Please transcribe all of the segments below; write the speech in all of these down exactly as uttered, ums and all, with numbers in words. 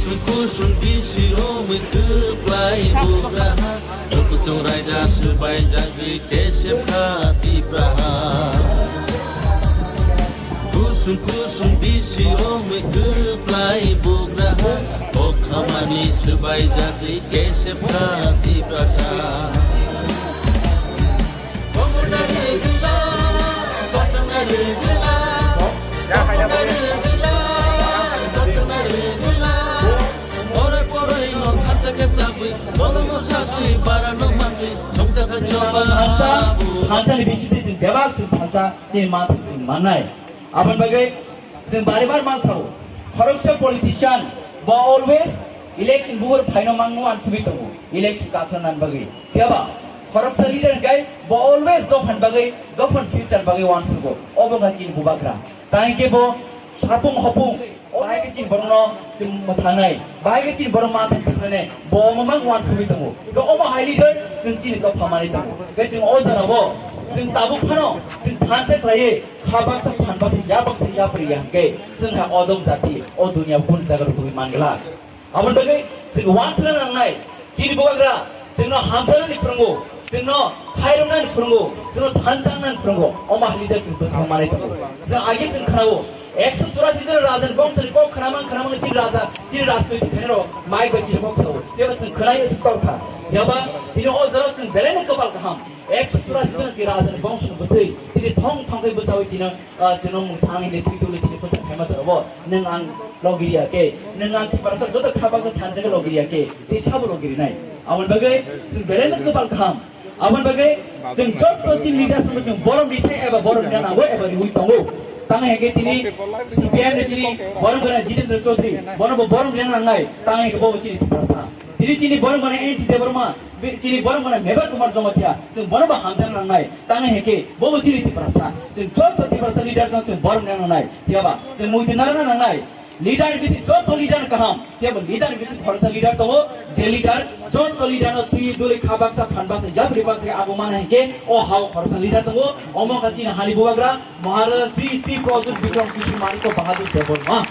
Kusung bisi romwi kwplai bugraha, kuchung raida swbaijagwi kesep kha Tipraha. Kusung kusung bisi romwi kwplai bugraha, kok khamani swbaijagwi kesep kha Tiprasa. Thansa, thansani bisingtwi chwng bebak chwng thansa chini manthok chwng mannai. Aboni bagwi chwng bari bar mansao, khoroksa politician bo always election bubar phaino mangno uansugwi tongo, election kathwrwngna bagwi. Phiyaba khoroksa leader hwnkhe bo always dophani bagwi, dophani future bagwi uansugo. Obo wngkha chini bubagra. Tangkhe bo sapung hopung, bahai khe chini borokno chwng mwthangnai, bahai khe chini borok manthok thwknai, bo omo mang uansugwi tongo. Hwnkhe omo hai leader chwng chini dopha manwi tongo. Hwnkhe chwng o jorao chwng tabuk phano chwng thansa khlaiwi kha baksa phan baksa ya baksa yapri ya hwnkhe chwng hai odom jati o duniya kunu jaga rwgwi man glak. Aboni bagwi chwng uansukna nangnai, chini bubagra chwngno hamjaknani phwrwngo, chwngno khairoknani phwrwngo, chwngno thansa wngnani phwrwngo, omo hai leader chwng bwskango manwi tongo. Chwng age chwng khnao, ekso churasi jon rajani bongsoni kok khnamang khnamang chini raja, chini rajnoitik phainairok mic bai chini kok sao. Phiya ba chwng khwnai se kok kha. Phiya ba tini o jorao chwng belaino kwpal kaham. Ekso churasi jon chini rajani bongsoni bwtwi tini thong thong khe bwchaui chino, ah, chino mwthang hwnwi thwi tuli tini bwsa khaima jorao. Nwng ang logiriya khe, nwng ang Tiprasa joto kha baksa thansa khe logiriya khe, tei sabo logirinai. Aboni bagwi chwng belaino kwpal kaham. Aboni bagwi chwng joto chini leaders no chwng borom rithai eba borom rina nango eba riwi tongo. Tang hwnkhe tini C P I M ni chini borom gwnang Jitendra Chaudhary, bono bo borom rina nangnai, tang hwnkhe bo chini Tiprasa. Tini chini borom gwnang N C Debbarma, be-, chini borom gwnang Mebar Kumar Jamatia, chwng bono bo hamjakna nangnai, tang hwnkhe bo chini Tiprasa. Chwng joto Tiprasa leaders no chwng borom rina nangnai, phiyaba chwng muitu narwkna nangnai. Leader bisi joto leader kaham, tebo leader bisi khoroksa leader tongo, je leader joto leader no twi duli kha baksa phan baksa yapri baksa khe abo mana hinkhe o hao khoroksa leader tongo, omo kha chini hani bubagra Maharaja Sri Sri Pradyut Bikram Kishore Manikya Bahadur Debbarma.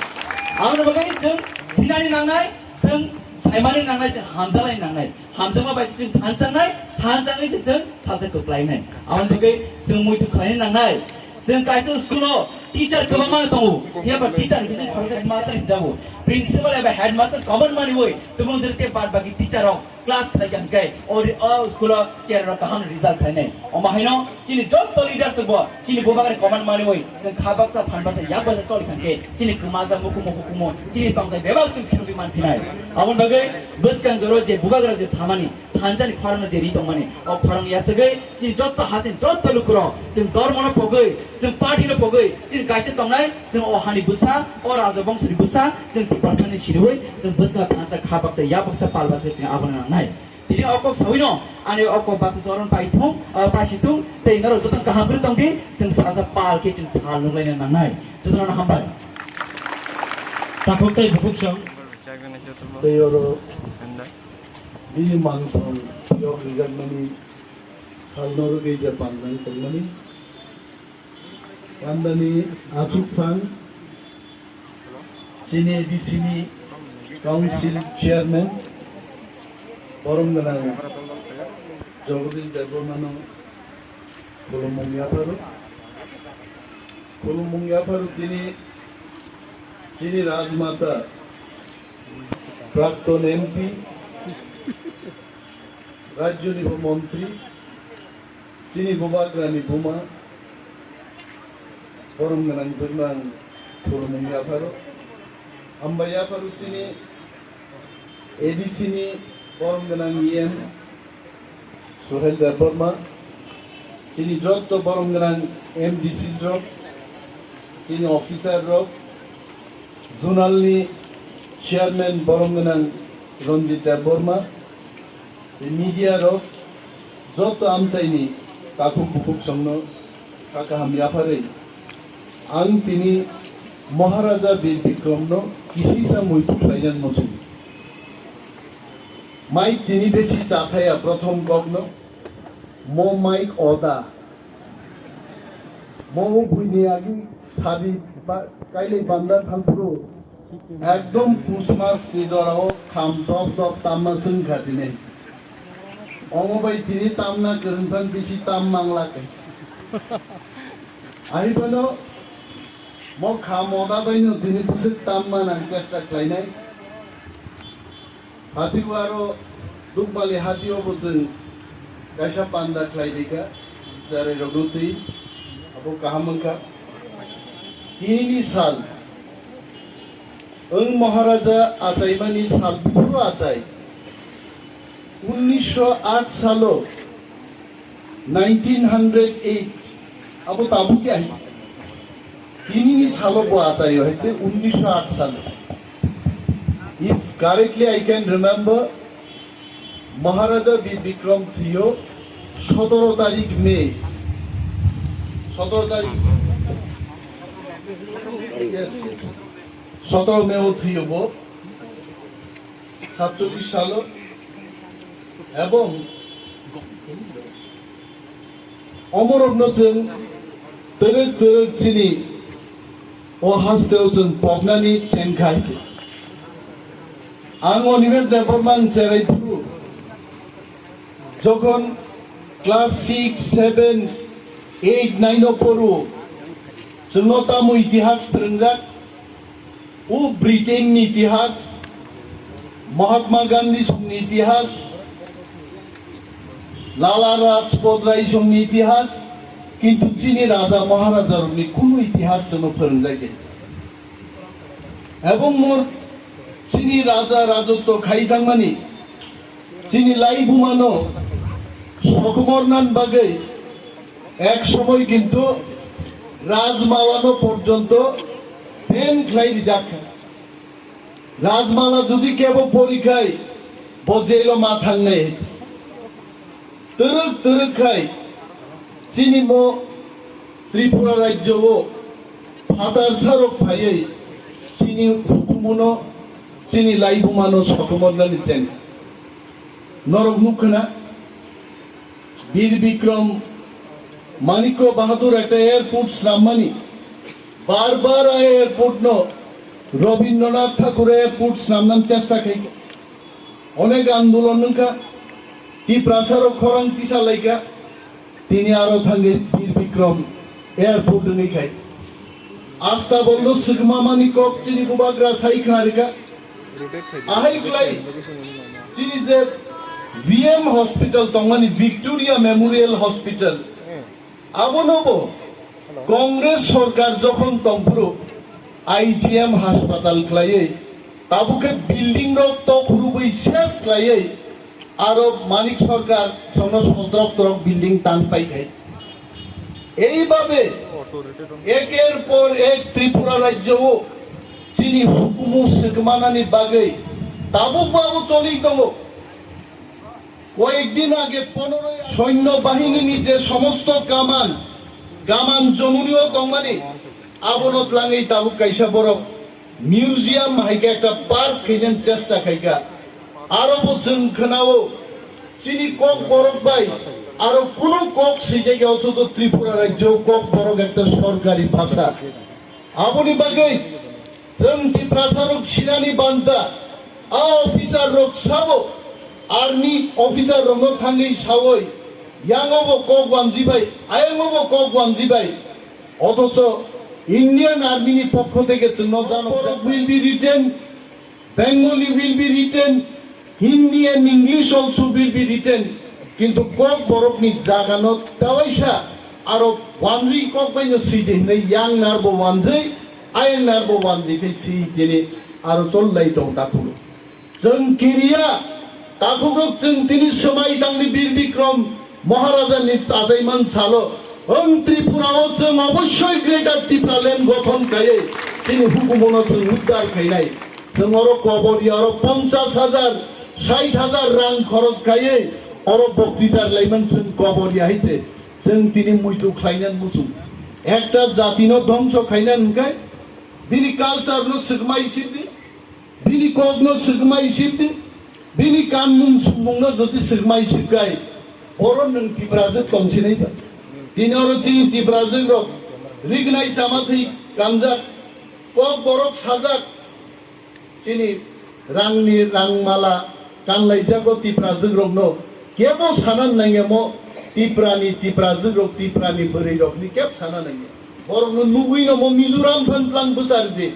Aboni bagwi chwng sinani nangnai, chwng saimani nangnai, chwng hamjalai nangnai. Hamjakma bai se chwng thanchaknai, thanchaknai se chwng salsa kwplainai. Aboni bagwi chwng muitu khlaina nangnai. Chwng kaisa school-o teacher kwbangma tongo. Phiya ba teacher ni bising khoroksa master hinjago. Principal eba headmaster common maniwi tubung jwrwng tei bad baki teacher rok class khlai kha hwnkhe o ri-, o school-o chair rok kaham result khlainai. Omo haino chini joto leaders bo chini bubagra common maniwi chwng kha baksa phan baksa yak baksa choli kha hwnkhe chini kwmaja mukumu hukumu chini tongthai bebak chwng phirogwi manphinai. Aboni bagwi bwskang joro je bubagra je samani thanjani khorangno je ri tongmani, o khorang yasagwi chini joto hasin joto lukurok chwng dormono pogwi, chwng party-no pogwi, chwng kaisa tongnai, chwng o hani bwsa, o raja bongsoni bwsa, chwng Tiprasani siriwi, chwng bwsa thansa kha baksa, ya baksa, pal baksa chwng abono nangnai. Tini o kok sawino, ani o kok baksa soron paithung, ah, paisithung, tei norok joto kaham kwrwi tongdi, chwng salsa pal khe chwng sal nukhlaina nangnai. Jotono hambai. Takhuk tei bukhuk chwng. Tei oro bini mangthong phiyok rijakmani salno rwgwi je bandani tongmani. Bandani achukphang chini A D C ni council chairman borom gwnang Jagadish Debbarmano khulumung yapharo. Khulumung yapharo tini chini rajmata prakton M P, rajyoni bo montri, chini bubagrani buma, borom gwnang jwknang khulumung yapharo. Hambai yapharo chini A D C ni borom gwnang E M Sohel Debbarma, chini jotto borom gwnang M D C rok, chini officer rok, zonal ni chairman borom gwnang Ranjit Debbarma, tei media rok, jotto amchaini takhuk bukhuk chwngno kha kaham yapharwi ang tini Maharaja Bir Bikramno kisisa muitu khlainani muchung. Mai tini besi chathaya prothom kokno, mo mai oda. Mo buini agi sabi ba-, kailai bandar thangphuru Ekdom pus mas ni jora o kham dop dop tamma swng kha tini. Omo bai tini tamna kwrwng phan bisi tam mang lak. Ahibano mo kham oda bai no tini bwswk tamma nang chesta khlainai. Hasigo aro Dukbali hati o bo chwng kaisa panda khlai rikha, jarai rok no twi abo kaham wngkha. Tini ni sal wng Maharaja achaimani sal buphuru achai. Unnisho aat salo, nineteen hundred eight, abo tabuk ya hai. Tini ni salo bo achai hai se unnisho aat salo. If correctly I can remember, Maharaja Bir Bikram thwiyo sotoro tarik May, sotoro tarik, yes, yes. Sotoro May o thwiyo bo, satchollish salo, ebong omorokno chwng twrwk twrwk chini o hasteo chwng poknani chengkha. Ang Onimesh Debbarma ang cherai phuru jokhon class six, seven, eight, nine o poru chwngno tamo itihas phwrwngjak. O Britain ni itihas, Mahatma Gandhi songni itihas, Lala Rajpat Rai songni itihas, kintu chini raja maharaja rokni kunu itihas chwngno phwrwngjak ya. Ebong mor chini raja rajotwo khai thangmani, chini laibumano sokomornan bagwi ek somoi kintu Rajmalano porjonto ban khlai rijak kha. Rajmala jodi kebo porikhai, bo jailo ma thangnai. Twrwk twrwk khai chini mo Tripura rajyo o phatar sarok phaiwi chini hukumuno, chini laibumano sokomornani cheng. Norok nukha na, Bir Bikram Manikya Bahadur ekta airport snammani, bar bar a airport no Rabindranath Thakur airport snamnani chesta khai. Onek andolon wngkha, Tiprasa rok khorang tisa laikha, tini aro thangwi Bir Bikram airport wngwi khai. Asta bolno swkma mani kok chini bubagra sai khna rikha. Ahai klai chini je V M hospital tongmani Victoria Memorial Hospital, abono bo Congress sorkar jokhon tongphuru I G M haspatal khlaiwi, tabuk khe building rok tok rubui ses khlaiwi, aro Manik Sarkar chwngno sodrok torok building tang pai khai. Ei babe eker por ek Tripura rajyo o chini hukumu swkmanani bagwi tabuk bo abo choli tongo. Koyek din age পনেরোই সৈন্য বাহিনীনি যে সমস্ত কামান, কামান জমুনিও tongmani, abono tlangwi tabuk kaisa borok museum hai khe ekta park khainani chesta khaikha. Aro bo chwng khwnao, chini kok borok bai aro kunu kok swijak ya, osoto Tripura rajyo kok borok ekta sorkari bhasha. Aboni bagwi chwng Tiprasa rok sinani banta, a officer rok sabo, army officer rokno thangwi sawi, yango bo kok wanji bai, ayango bo kok wanji bai. Othocho Indian Army ni pokho theke chwngno jano borok will be written, Bengali will be written, Hindi and English also will be written. Kintu kok borok ni jaga no tawaisa aro wanji kok bai no sidi hinwi yang nar bo wanji, ayang nar bo wanji khe si tini aro chol lai tong takhuk. Chwng kiriya, takhukrok chwng tini swmai tangni Bir Bikram Maharaja ni achaiman salo, ang Tripura o chwng obossoi Greater Tipraland gothon kaiwi chini hukumono chwng uddar khainai. Chwng oro kobor ya, oro ponchas hajar, sait hajar rang khoros kaiwi oro boktitar laiman chwng kobor ya hai se. Chwng tini muitu khlainan muchung. Ekta jati no dhongso khainan hwnkhe bini culture no swkmai sidi. Bini kokno swkmai sidi, bini kanmung sumungno jodi swkmai swkkai, oro nwng Tiprajwk tongsinai ba? Tini oro chini Tiprajwk rok rignai chama thwi kanjak, kok borok sajak, Chini rangni rangmala kanlaijago Tiprajwkrokno kebo sana nangya mo Tiprani, Tiprajwkrok, Tiprani bwrwirokni keb sana nangya. Borokno nugwino mo Mizoram phan tlang bwchardi,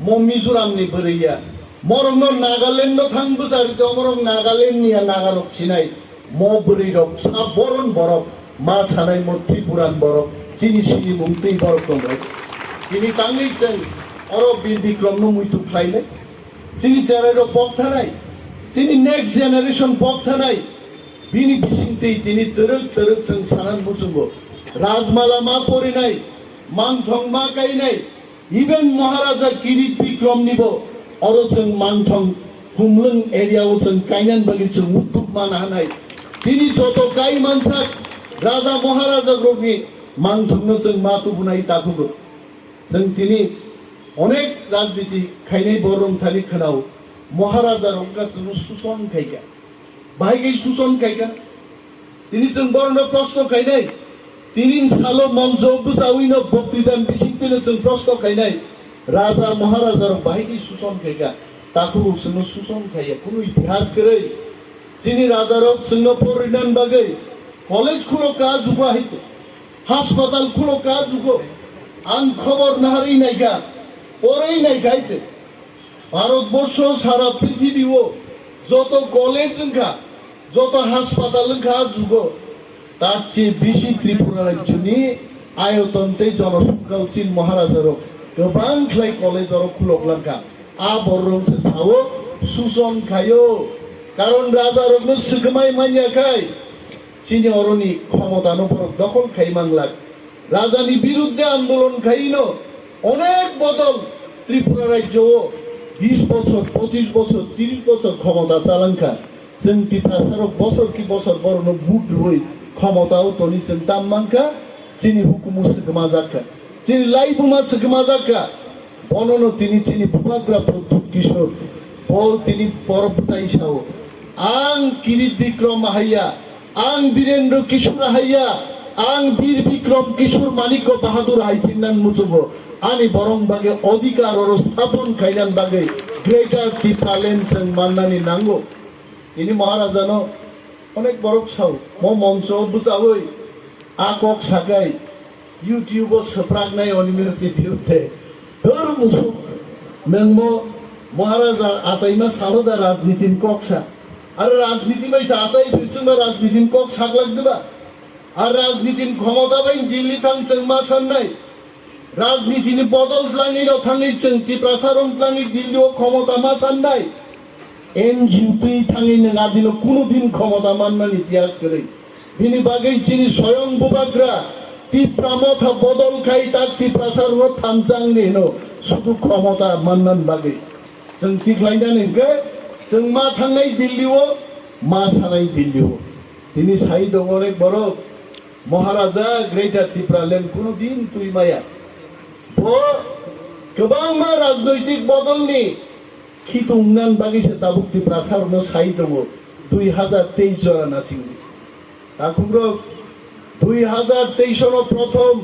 mo Mizoramni bwrwiya. Morokno Nagalandno thang bwchardi, omorok Nagalandniya, Nagarok sinai. Mo bwrwi rok sa boron borok, ma sanai mo Tripuran borok, chini sinimung twi borok tongo. Tini tangwi chwng oro Bir Bikromno muitu khlainai. Chini cherai rok pok thanai. Chini next generation pok thanai. Bini bising twi tini twrwk twrwk chwng sanan muchungo. Rajmala ma porinai, mangthong ma kainai, Even Maharaja Kirit Bikrom nibo oro chwng mangthong Kumlwng area o chwng kainan bagwi chwng udduk mana hanai. Tini joto kai mansak Raja Maharaja rokni mangthongno chwng ma tubunai takhugo. Chwng tini onek rajniti khainai borok thani khwnao Maharaja rok ka chwngno suson khaika. Bahai khe suson khaika. Tini chwng borokno proshno khainai. Tini salo monjo bwchawino boktidan bisingtwino chwng proshno khainai. Raja Maharaja rok bahai khe suson khaika. Takhuk rok chwngno suson khaiya. Kunu itihas kwrwi. Chini raja rok chwngno porwinan bagwi college khulok ka jugo hai. Haspatal khulok ka jugo. Ang khobor naharwi naikha. Porwi naikha hai. Bharatborsho sara prithibio joto college wngkha, joto haspatal wngkha a jugo, tar che bisi Tripura rajyoni ayoton tei jonosongkha o chini Maharaja rok kwbang khlai college oro khulok langkha. A borok se sao suson khaio, karon raja rokno swkmai manya khai chini oroni khomotano borok dokhol khai manglak. Rajani birudde andolon khaino onek bodol Tripura rajyo o bish bochor, pochish bochor, trish bochor khomota chalangkha. Chwng Tiprasarok bochor ki bochor borokno vote rwui khomota o toni chwng tam mankha, chini hukumu swkma jakha, chini laibuma swkma jakha. Bonono tini chini bubagra Pradyut Kishore, bo tini borok bwchai sao, "Ang Kirit Bikrom haiya, ang Birendra Kishore haiya, ang Bir Bikrom Kishore Manikya Bahadur hai chinnan muchungo, ani borok bagwi odhikar oro sthapon khainan bagwi Greater Tipraland chwng mannani nango." Tini Maharajano onek borok sao, mo moncho bwchaui a kok sakai YouTube o swpraknai Animesh ni birudde. Dor musuk, nwng mo Maharaja achaima salo da rajniti ni kok sa. Aro rajniti bai sa achai phirchungma rajniti ni kok saklak diba? Ar rajniti ni khomota bai Delhi thang chwng ma sannai. Rajniti ni bodol tlangwi rok thangwi chwng Tiprasa rok tlangwi Delhi o khomota ma sannai. N G P thangwi nwng adino kunu din khomota manmani tiyas kwrwi. Bini bagwi chini soyong bubagra Tipra Motha bodol khai tak Tiprasa rok thamchang ni hino sudu khomota mannan bagwi. Chwng tiklainani hwnkhe chwng ma thangnai Delhi o, ma sanai Delhi o. Tini sai tongo onek borok, Maharaja Greater Tipraland kunu din twi maya. Bo kwbangma rajnoitik bodolni khitung nan bagwi se tabuk Tiprasa rokno sai tongo dui hazar teis jora nasingni. Takhukrok, dui hazar teis no prothom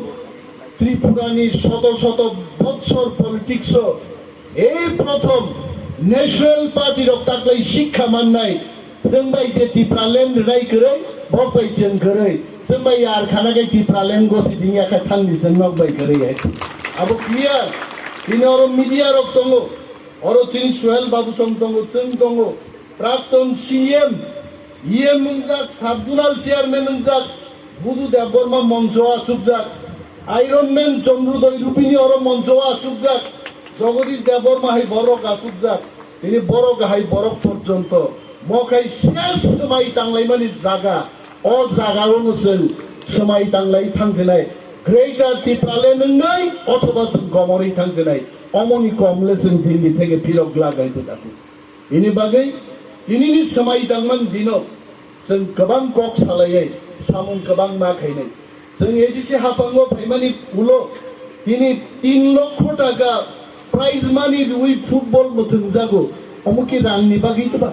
Tripura ni shoto shoto botshor politics o ei prothom National Party rok taklai sikha mannai. Chwng bai je Tipraland rai kwrwi, bok bai chwng kwrwi. Chwng bai yar khana khe Tipraland gosi ding ya kha thang di chwng nok bai kwrwi hai. Abo clear. Tini oro media rok tongo. Oro chini Suhel Babu song tongo, chwng tongo. Prakton C M, E M wngjak, sub-zonal chairman wngjak, Budu Debbarma moncho achukjak, Iron Man Chandrodoi Rupini oro moncho achukjak, Jagadish Debbarma hai borok achukjak, tini borok hai borok porjonto mokhai ses swmai tanglaimani jaga, o jaga o no chwng swmai tanglai thangsinai, Greater Tipraland wngnai othoba chwng gomorwi thangsinai, omoni komle chwng bini theke phirok glak hai se daku. Bini bagwi tinini swmai tangmani dino chwng kwbang kok salaiwi samung kwbangma khainai. Chwng A D C haphango phaimani ulo tini tin lokho taka prize money rwui football mwthwngjago. Omo khe rangni bagwi twma?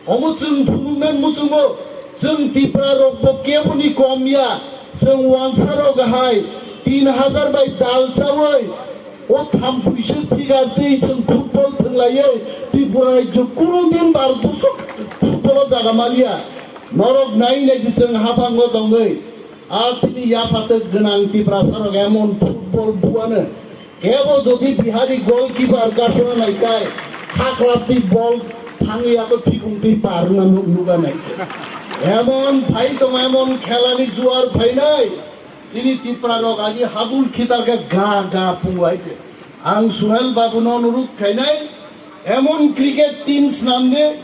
Omo chwng phunuknani muchungo chwng Tipra rokbo keboni kom ya. Chwng wansa rok hai tin hazar bai dal chawi o thampuiswk phigar twi chwng football thwnglaiwi Rajyo kunudin Bharatborsho football o jaga maliya. Norok nai nai di chwng haphango tongwi. A chini yaphatok gwnang Tiprasarok emon football buano. Kebo jodi Bihari goalkeeper kasona naikai, haklap di ball thangwi ako thikung twi parna nuk nuga nai. Emon phai tong emon khelani juar phainai. Chini Tiprarok agi habul khitarkha ga ga pungwai se. Ang Suhel Babuno onurudh khainai, emon cricket team snamde,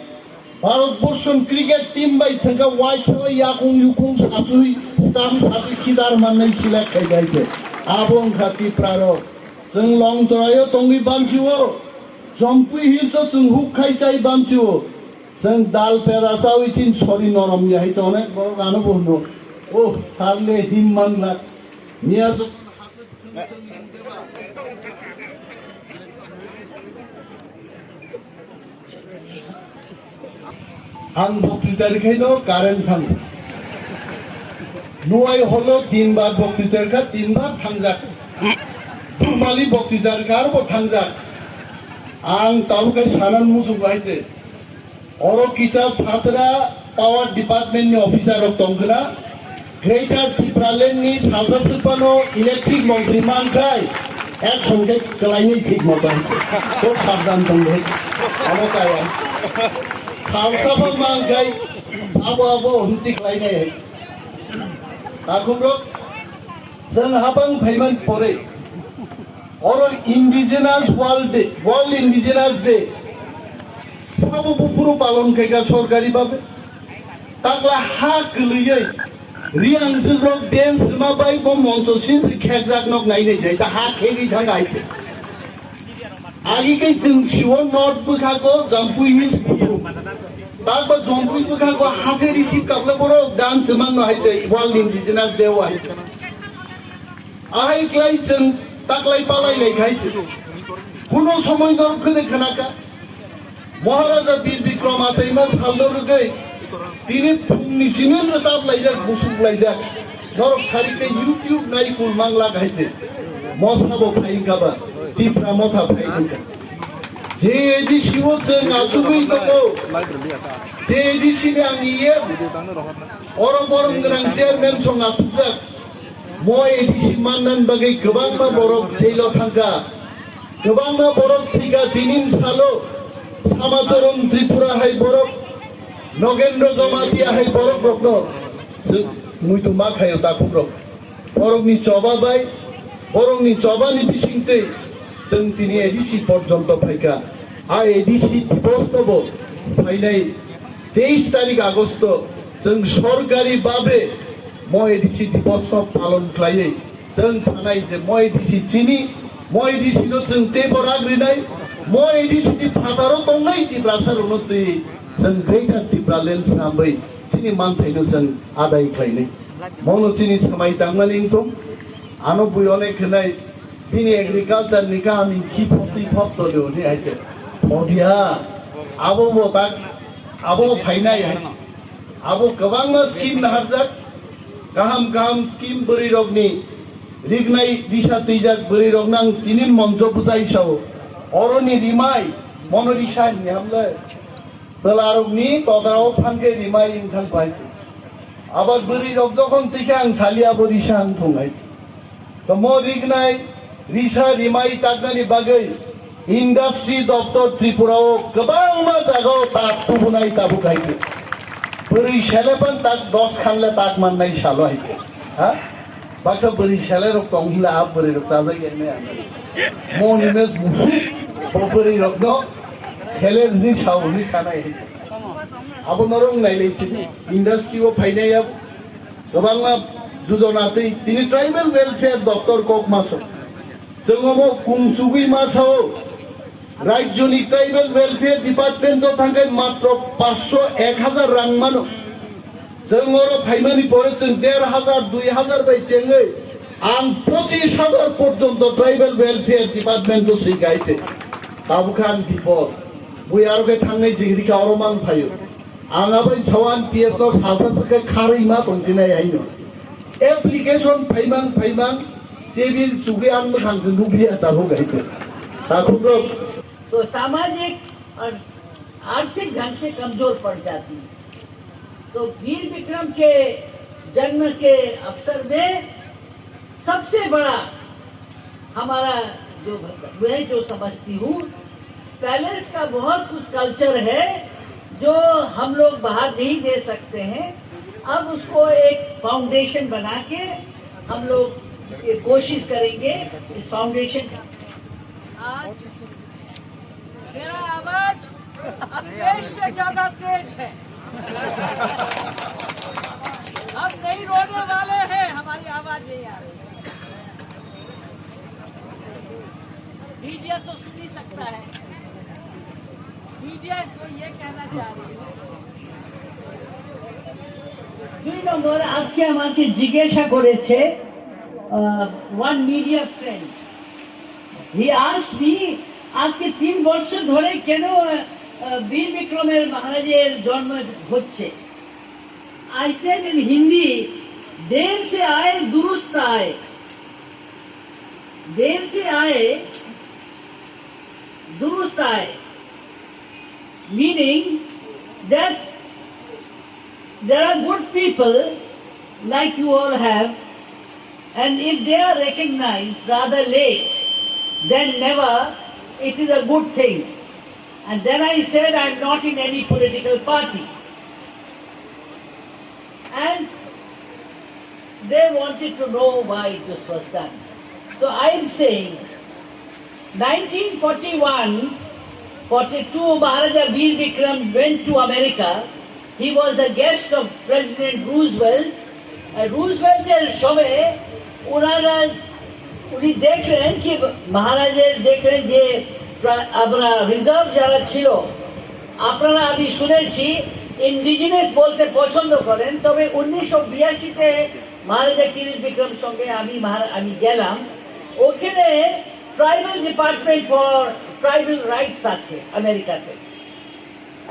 Bharatborsho cricket team bai thangkha waisa yakung yukung sasui, stam sasui khidar mannai sila khaidai se. Abo wngkha Tiprarok. Chwng Longtraio tongwi banchio. Jompui Hills o chwng huk khai chai banchio. Chwng dal peda chawi chin sori norom ya hai to onek borok ano bo hwno. Oh, sarle him manlak. Niya jo Ang boktrita rikhaino current thango. Nuai holo din bar boktrita rikha, tin bar thangjak. Dumali boktrita rikha, arbo thangjak. Ang tabuk kai sanan muchung bai de. Oro kisa phatra power department ni officer rok tongkha na. Greater Tipraland ni salsa swpano electric montri mankhai, ek songkhe kwlainwi thik moto. Kok sabdan tongdi. Amo kaya. Salsa bo mankhai, abo abo hunti kwlainai. Takhumrok, chwng hapang phaiman pore. Oro Indigenous World Day, World Indigenous Day. Sabo buphuru palon khaika sorkari babe. Takla ha kwlwiyai. Riang sigrok dance ma bai bo moncho sin si khekjak nok nai nai jai. Ta ha khegi thang ai. Agi kai chwng siwo north bwkha ko Jampui Hills busu. Takba Jampui bwkha ko hase receive kakle borok dance man no hai jai. World Indigenous Day wa hai. Ahai klai chwng taklai palai lai khai chwng. Kuno somoi norok khede khnaka. Maharaja Bir Bikram achaima salno rwgwi tini phungni simi rwchap laijak, busuk laijak. Norok sari khe YouTube nai kul mangla khai de. Mosa bo phai kaba, Tipra motha phai kha. Je A D C o chwng achugwi tongo. Je A D C ni ang iye. Oro borom gwnang chairman song achukjak. Mo A D C mannan bagwi kwbangma borok jailo thangkha. Kwbangma borok thwikha tinin salo. Samacharan Tripura hai borok, Nogendra Jamatia hai borok rokno chwng muitu ma khaio takhuk rok. Borokni choba bai, borokni chobani bisingtwi chwng tini A D C porjonto phaikha. A A D C dibosto bo phainai teis tarik Agosto chwng sorkari babe Mo A D C diboso palon khlaiwi chwng sanai je Mo A D C chini, Mo A D C no chwng teibo rak rinai, Mo A D C ni phataro tongnai Tiprasa rokno twi chwng Greater Tipraland swnamwi chini manthaino chwng adai khlainai. Mono chini swmai tangmani wngtong, ano bui onek khnai bini agriculture ni kaham ni khi photi phot tolio ni hai khe. Phodia, abo bo tak, abo phainai hai. Abo kwbangma scheme naharjak, kaham kaham scheme bwrwi rokni rignai disa twijak bwrwi rok nang tinin moncho bwchai sao. Oroni rimai, mono risa hini hamle. Chwlarokni todrao phankhe rimai wngthang pai. Abar bwrwi rok jokhon twi khe ang sali abo risa wngthong hai. Tomo rignai risa rimai taknani bagwi industry doptor Tripura o kwbangma jaga o tak tubunai tabuk hai khe. Bwrwi sele pan tak dos khan le tak mannai salo hai khe. Ha? Baksa bwrwi sele rok tong hila a bwrwi rok chajak ya ne. Mo ni mes musu bo bwrwi rok no sele ni sao ni sanai hai khe. Abo norok nailai sini industry o phainai abo. Kwbangma jujona tei tini tribal welfare doptor kok maso. Chwng omo kungsugwi ma sao, rajyoni tribal welfare department o thangkhe matro paanch sho ek hazar rang mano. Chwng oro phaimani pore chwng der hazar, dui hazar bai chengwi ang pochis hazar porjonto tribal welfare department o swi gaite. Tabukhe ang bipod. Bui aro khe thangnai jigri khe oro mang phaio. Ang abai chawan P S no salsa swkhe kharwi ma tongsinai haino. Application phaimang phaimang table chugwi ang mwkhang se nukliya tabuk hai khe. Takhuk rok. तो सामाजिक और आर्थिक ढंग से कमजोर पड़ जाती है। तो वीर विक्रम के जन्म के अवसर में सबसे बड़ा हमारा जो, मैं जो समझती हूँ, पैलेस का बहुत कुछ कल्चर है जो हम लोग बाहर नहीं दे सकते हैं। अब उसको एक फाउंडेशन बना के हम लोग ये कोशिश करेंगे इस फाउंडेशन का। आज मेरा आवाज अखिलेश से ज्यादा तेज है। हम नहीं रोने वाले हैं, हमारी आवाज नहीं आ रही। मीडिया तो सुन ही सकता है। मीडिया को ये कहना चाह रही हूँ। দুই নম্বর, আজকে আমাকে জিজ্ঞাসা করেছে, আহ, one media friend, he asked me, আজকে তিন বছর ধরে কেন, আহ, আহ, বীর বিক্রমের মহারাজের জন্ম হচ্ছে? I said in Hindi, देर से आए दुरुस्त आए, देर से आए दुरुस्त आए, meaning that there are good people like you all have, and if they are recognized rather late than never, it is a good thing. And then I said, "I am not in any political party." And they wanted to know why this was done. So I am saying, nineteen forty-one, forty-two, Maharaja Bir Bikram went to America. He was a guest of President Roosevelt. আর রুজভেল্টের সময় ওনারা, উনি দেখলেন কি, মহারাজের দেখলেন যে প্রা-, আপনার রিজার্ভ যারা ছিল, আপনারা, আমি শুনেছি, ইন্ডিজিনাস বলতে পছন্দ করেন, তবে উনিশশো বিরাশিতে মহারাজা কিরিট বিক্রম সঙ্গে আমি মহারা-, আমি গেলাম, ওখানে tribal department for tribal rights আছে আমেরিকাতে,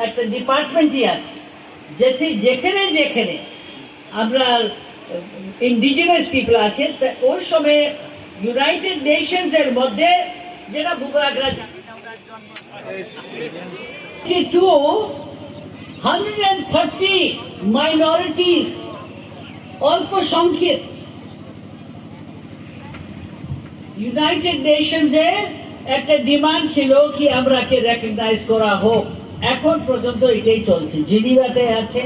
একটা ডিপার্টমেন্টই আছে, যেতে, যেখানে যেখানে আমরা ইন্ডিজিনাস পিপল আছে, তা ওই সময় ইউনাইটেড নেশনস এর মধ্যে যেটা বুবাগ্রা জাতি টু হান্ড্রেড থার্টি মাইনরিটিস, অল্পসংখ্যক, ইউনাইটেড নেশনস এর একটা ডিমান্ড ছিল কি আমরাকে রেকগনাইজ করা হোক। এখন পর্যন্ত এটাই চলছে, জেনিভাতে আছে,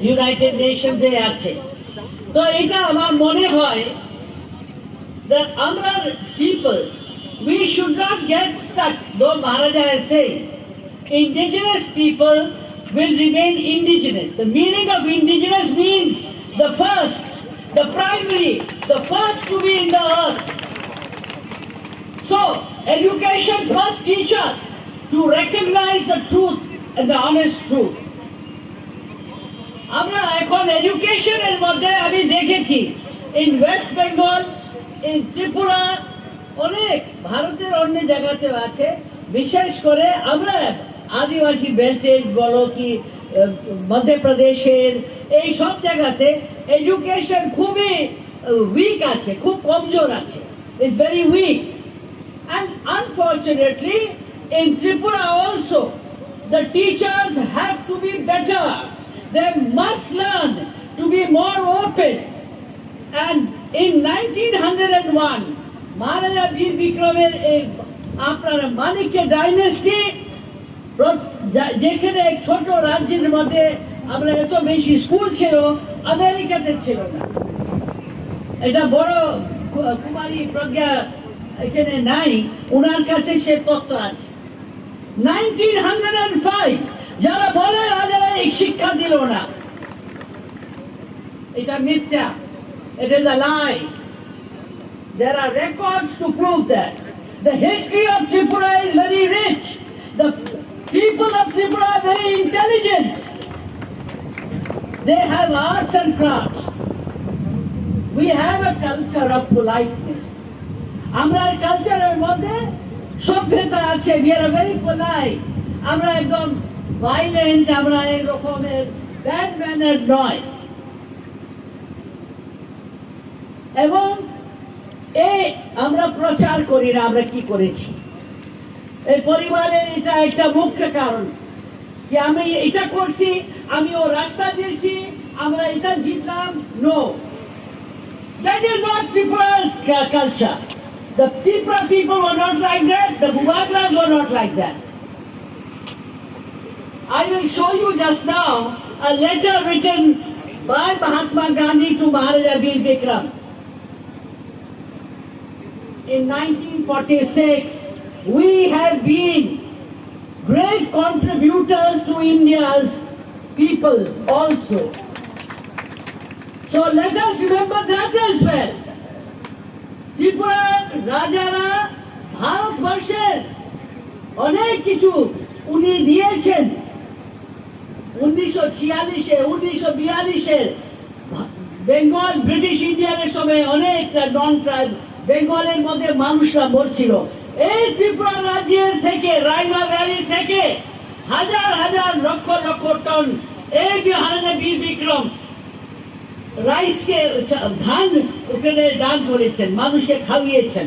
ইউনাইটেড নেশনস এ আছে। তো এটা আমার মনে হয় that আমরা people, we should not get stuck, though Maharaja has said, indigenous people will remain indigenous. The meaning of indigenous means the first, the primary, the first to be in the earth. So, education first teach us to recognize the truth and the honest truth. আমরা এখন এডুকেশনের মধ্যে আমি দেখেছি, in West Bengal, in Tripura, অনেক ভারতের অন্য জায়গাতেও আছে। বিশেষ করে আমরা আদিবাসী বেল্টে বলো কি, আহ, মধ্যপ্রদেশের এই সব জায়গাতে এডুকেশন খুবই, আহ, উইক আছে, খুব কমজোর আছে, it's very weak. And unfortunately, in Tripura also, the teachers have to be better. They must learn to be more open. And in nineteen hundred and one, মহারাজা বীর বিক্রমের এই আপনার মাণিক্য ডাইনেস্টি, প্র-, যা-, যেখানে এক ছোট রাজ্যের মধ্যে আমরা এত বেশি স্কুল ছিল, আমেরিকাতে ছিল না। এটা বড় কু-, কুমারী প্রজ্ঞা এখানে নাই, ওনার কাছে সে তত্ত্ব আছে। নাইনটিন হান্ড্রেড অ্যান্ড ফাইভ, যারা বলে রাজারা এই শিক্ষা দিল না, এটা মিথ্যা, it is a lie. There are records to prove that. The history of Tripura is very rich. The people of Tripura are very intelligent. They have arts and crafts. We have a culture of politeness. আমরা কালচারের মধ্যে সভ্যতা আছে, we are very polite. আমরা একদম ভায়োলেন্ট, আমরা এই রকমের ব্যাড ম্যানার নয়। এবং এই আমরা প্রচার করি না, আমরা কি করেছি? এই পরিবারের এটা একটা মুখ্য কারণ। যে আমি এটা করছি, আমি ও রাস্তা দিয়েছি, আমরা এটা জিতলাম। No, that is not Tripura's ca- culture. The Tripura people were not like that. The Bubagra's were not like that. I will show you just now a letter written by Mahatma Gandhi to Maharaja Bir Bikram. In nineteen forty-six, we have been great contributors to India's people also. So let us remember that as well. ত্রিপুরার রাজারা ভারতবর্ষের অনেক কিছু উনি দিয়েছেন। উনিশশো ছিয়াল্লিশে, উনিশশো বিয়াল্লিশে বেঙ্গল ব্রিটিশ ইন্ডিয়ার সময় অনেকটা নন ট্রাইব বেঙ্গলের মধ্যে মানুষরা মরছিল। এই ত্রিপুরা রাজ্যের থেকে, রাইমা ভ্যালি থেকে হাজার হাজার লক্ষ লক্ষ টন এই মহারাজা বীর বিক্রম রাইসকে, ধান ওখানে দান করেছেন, মানুষকে খাওয়িয়েছেন।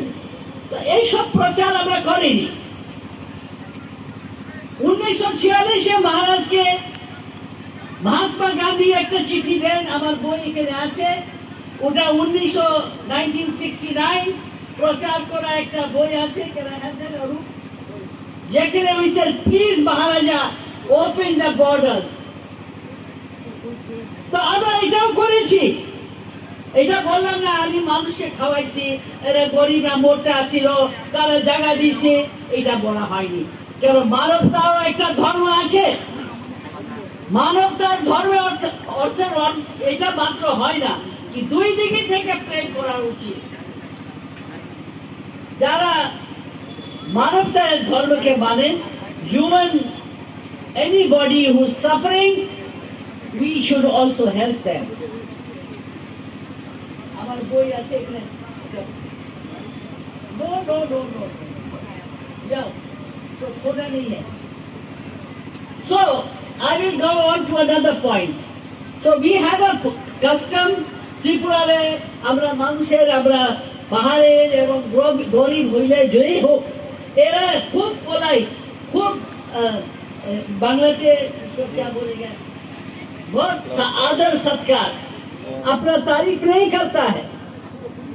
তো এইসব প্রচার আমরা করিনি। উনিশশো ছিয়াল্লিশে মহারাজকে মহাত্মা গান্ধী একটা চিঠি দেন, আমার বই এখানে আছে, ওটা উনিশশো নাইনটিন সিক্সটি নাইন প্রচার করা একটা বই আছে। Can I have that, Arup? যেখানে we said, "Please Maharaja, open the borders." তো আমরা এটাও করেছি। এটা বললাম না আমি মানুষকে খাওয়াইছি, এরা গরিবরা মরতে আসছিল, তারা জায়গা দিছে, এটা বলা হয়নি। কারণ মানবতাও একটা ধর্ম আছে। মানবতার ধর্মে অর্থ, অর্থের অর- এটা মাত্র হয় না, কি দুই দিকে থেকে প্রেম করা উচিত। যারা মানবতার ধর্মকে মানে, human, anybody who is suffering, we should also help them. আমার বই আছে এখানে। No, no, no, no. যাও। তো খোদা নেই হ্যায়। So, I will go on to another point. So, we have a custom, ত্রিপুরারে আমরা মানুষের, আমরা পাহাড়ের এবং গরিব হইলে যেই হোক, এরা খুব পোলাইট, খুব, আহ, বাংলাতে क्या बोलेगा, बहुत आदर सत्कार, अपना तारीफ नहीं करता है।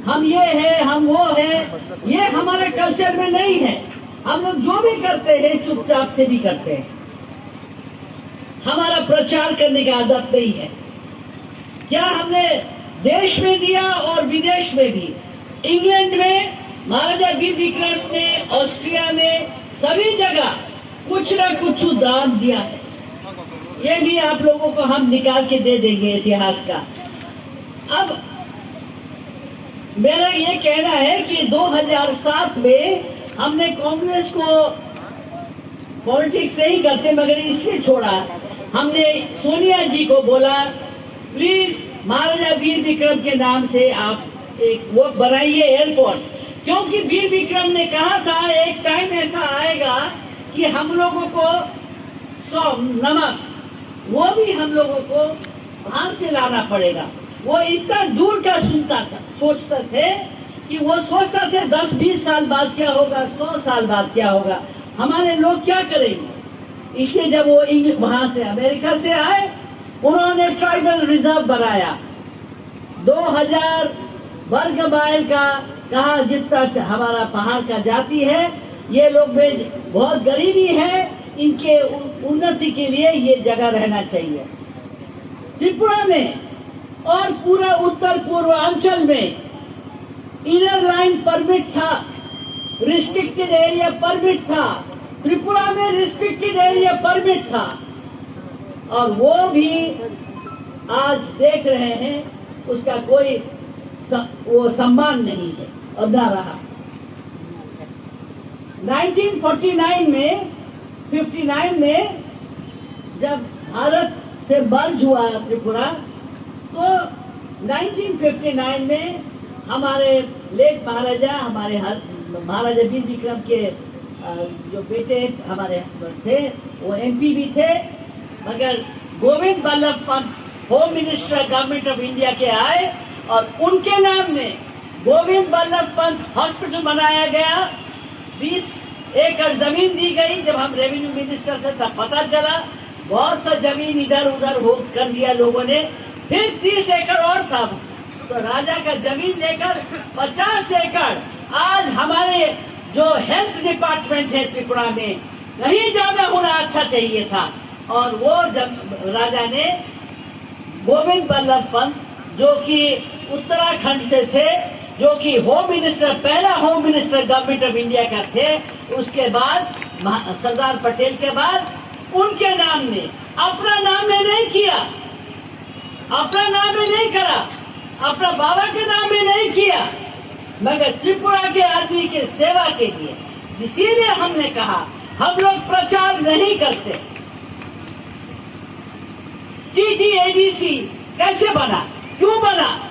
हम ये है, हम वो है, ये हमारे कल्चर में नहीं है। हम लोग जो भी करते हैं, चुपचाप से भी करते हैं। हमारा प्रचार करने का आदत नहीं है। क्या हमने देश में दिया और विदेश में भी? इंग्लैंड में महाराजा वीर विक्रम ने, ऑस्ट्रिया में, सभी जगह कुछ ना कुछ दान दिया है। ये भी आप लोगों को हम निकाल के दे देंगे इतिहास का। अब मेरा ये कहना है कि दो हज़ार सात में हमने कांग्रेस को, पॉलिटिक्स नहीं करते, मगर इसलिए छोड़ा, हमने सोनिया जी को बोला, प्लीज महाराजा वीर विक्रम के नाम से आप एक वो बनाइए एयरपोर्ट, क्योंकि वीर विक्रम ने कहा था एक टाइम ऐसा आएगा कि हम लोगों को सौ नमक, वो भी हम लोगों को बाहर से लाना पड़ेगा। वो इतना दूर का सुनता था, सोचते थे कि वो सोचता थे दस बीस साल बाद क्या होगा, सौ साल बाद क्या होगा, हमारे लोग क्या करेंगे। इसलिए जब वो इंग- वहां से, अमेरिका से आए, उन्होंने ट्राइबल रिजर्व बनाया। दो हज़ार वर्ग माइल का कहा, जितना हमारा पहाड़ का जाति है, ये लोग में बहुत गरीबी है, इनके उ- उन्नति के लिए ये जगह रहना चाहिए। त्रिपुरा में और पूरा उत्तर पूर्वांचल में इनर लाइन परमिट था, रिस्ट्रिक्टेड एरिया परमिट था, त्रिपुरा में रिस्ट्रिक्टेड एरिया परमिट था, और वो भी आज देख रहे हैं उसका कोई स- वो सम्मान नहीं है और ना रहा। नाइनटीन फ़ोर्टी नाइन में, फ़िफ़्टी नाइन में जब भारत से मर्ज हुआ त्रिपुरा, तो नाइनटीन फ़िफ़्टी नाइन में हमारे लेट महाराजा, हमारे हस- महाराजा वीर विक्रम के, अ, जो बेटे हमारे थे, वो एमपी भी थे, मगर Govind Ballabh Pant home minister government of India के आए और उनके नाम में गोविंद बल्लभ पंत हॉस्पिटल बनाया गया। बीस एकड़ जमीन दी गई। जब हम रेवेन्यू मिनिस्टर थे तब पता चला, बहुत सा जमीन इधर उधर हो कर दिया लोगों ने। फिर तीस एकड़ और था, तो राजा का जमीन लेकर पचास एकड़ आज हमारे जो हेल्थ डिपार्टमेंट है त्रिपुरा में, कहीं ज्यादा होना अच्छा चाहिए था। और वो जब राजा ने गोविंद बल्लभ पंत, जो कि उत्तराखंड से थे, जो कि होम मिनिस्टर, पहला home minister government of India का थे, उसके बाद महा-, सरदार पटेल के बाद उनके नाम में, अपना नाम में नहीं किया, अपना नाम में नहीं करा, अपना बाबा के नाम में नहीं किया, मगर त्रिपुरा के आदमी के सेवा के लिए। इसीलिए हमने कहा, हम लोग प्रचार नहीं करते। टीटीएडीसी कैसे बना, क्यों बना,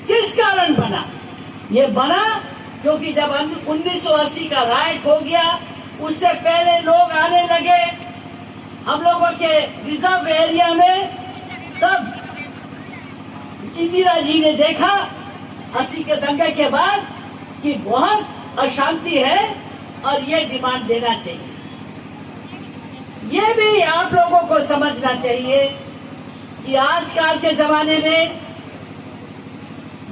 किस कारण बना? ये बना क्योंकि जब हम उन्नीस सौ अस्सी का राइट हो गया, उससे पहले लोग आने लगे हम लोगों के रिजर्व एरिया में, तब इंदिरा जी ने देखा अस्सी के दंगे के बाद कि बहुत अशांति है और ये डिमांड देना चाहिए। ये भी आप लोगों को समझना चाहिए कि आजकल के जमाने में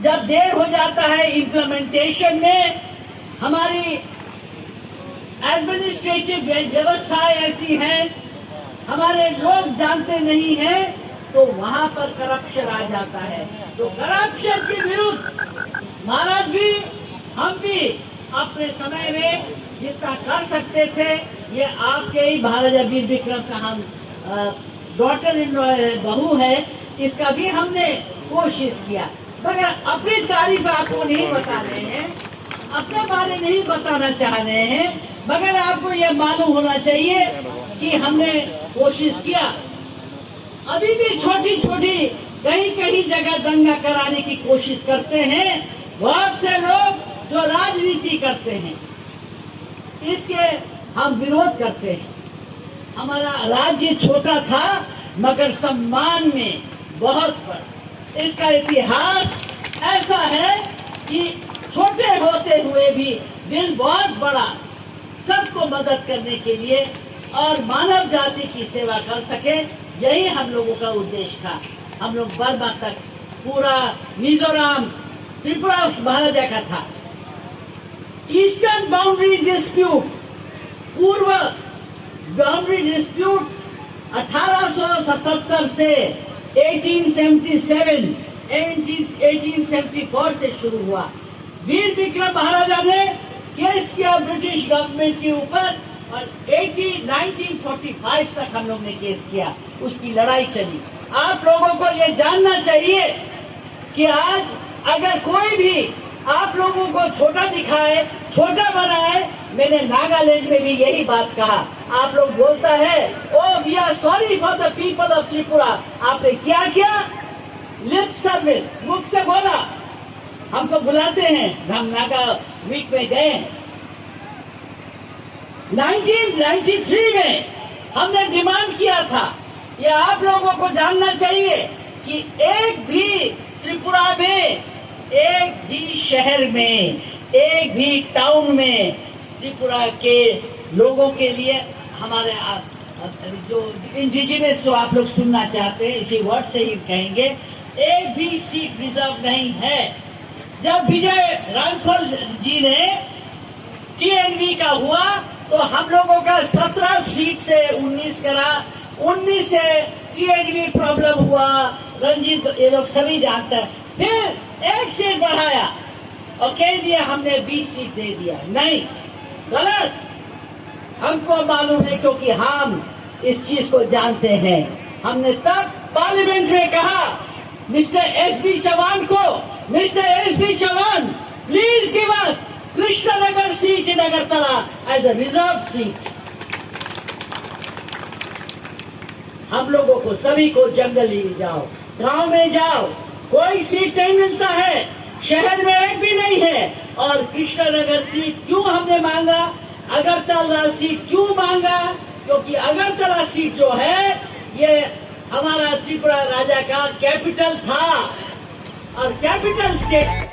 जब देर हो जाता है इम्प्लीमेंटेशन में, हमारी एडमिनिस्ट्रेटिव व्य-, व्यवस्था ऐसी है, हमारे लोग जानते नहीं हैं, तो वहां पर करप्शन आ जाता है। तो करप्शन के विरुद्ध महाराज भी, हम भी अपने समय में जितना कर सकते थे, ये आपके ही महाराजा वीर विक्रम का हम, अ, डॉटर इन लॉ है, बहू है, इसका भी हमने कोशिश किया। मगर अपनी तारीफ आपको नहीं बता रहे हैं, अपने बारे नहीं बताना चाह रहे हैं, मगर आपको ये मालूम होना चाहिए कि हमने कोशिश किया। अभी भी छोटी छोटी कहीं कहीं जगह दंगा कराने की कोशिश करते हैं बहुत से लोग जो राजनीति करते हैं। इसके हम विरोध करते हैं। हमारा राज्य छोटा था, मगर सम्मान में बहुत बड़ा। इसका इतिहास ऐसा है कि छोटे होते हुए भी दिल बहुत बड़ा, सबको मदद करने के लिए और मानव जाति की सेवा कर सके, यही हम लोगों का उद्देश्य था। हम लोग बर्मा तक, पूरा मिजोरम, त्रिपुरा महाराजा का था। ईस्टर्न बाउंड्री डिस्प्यूट, पूर्व बाउंड्री डिस्प्यूट अठारह सौ सतहत्तर से अठारह सौ सत्तासी, अठारह सौ चौहत्तर से शुरू हुआ। वीर विक्रम महाराजा ने केस किया ब्रिटिश गवर्नमेंट के ऊपर और अस्सी, नाइनटीन फ़ोर्टी फ़ाइव तक हम लोग ने केस किया, उसकी लड़ाई चली। आप लोगों को ये जानना चाहिए कि आज अगर कोई भी आप लोगों को छोटा दिखाए, छोटा बनाए, मैंने नागालैंड में भी यही बात कहा। आप लोग बोलता है, "Oh, we are sorry for the people of Tripura।" आपने क्या किया? लिप सर्विस, मुख से बोला, हमको बुलाते हैं, हम नागा वीक में गए हैं। नाइनटीन नाइंटी थ्री में हमने डिमांड किया था, ये आप लोगों को जानना चाहिए कि एक भी त्रिपुरा में, एक भी शहर में, एक भी टाउन में त्रिपुरा के लोगों के लिए हमारे आ-, जो इंडिजिनस, जो आप लोग सुनना चाहते हैं, इसी वर्ड से ही कहेंगे, एक भी सीट रिजर्व नहीं है। जब विजय रामफल जी ने टीएनवी का हुआ, तो हम लोगों का सत्रह सीट से उन्नीस करा, उन्नीस से टीएनवी प्रॉब्लम हुआ, रंजीत, ये लोग सभी जानते हैं। फिर एक सीट बढ़ाया और कह दिया, "हमने बीस सीट दे दिया।" नहीं, गलत। हमको मालूम है, क्योंकि हम इस चीज को जानते हैं। हमने तब पार्लियामेंट में कहा, मिस्टर एसबी चौहान को, "Mister S B Chauhan, please give us Krishnanagar seat in Agartala as a reserved seat." हम लोगों को, सभी को जंगल ही जाओ, गांव में जाओ, कोई सीट नहीं मिलता है, शहर में एक भी नहीं है। और कृष्णनगर सीट क्यों हमने मांगा, अगरतला सीट क्यों मांगा? क्योंकि अगरतला सीट जो है, ये हमारा त्रिपुरा राजा का कैपिटल था और कैपिटल स्टेट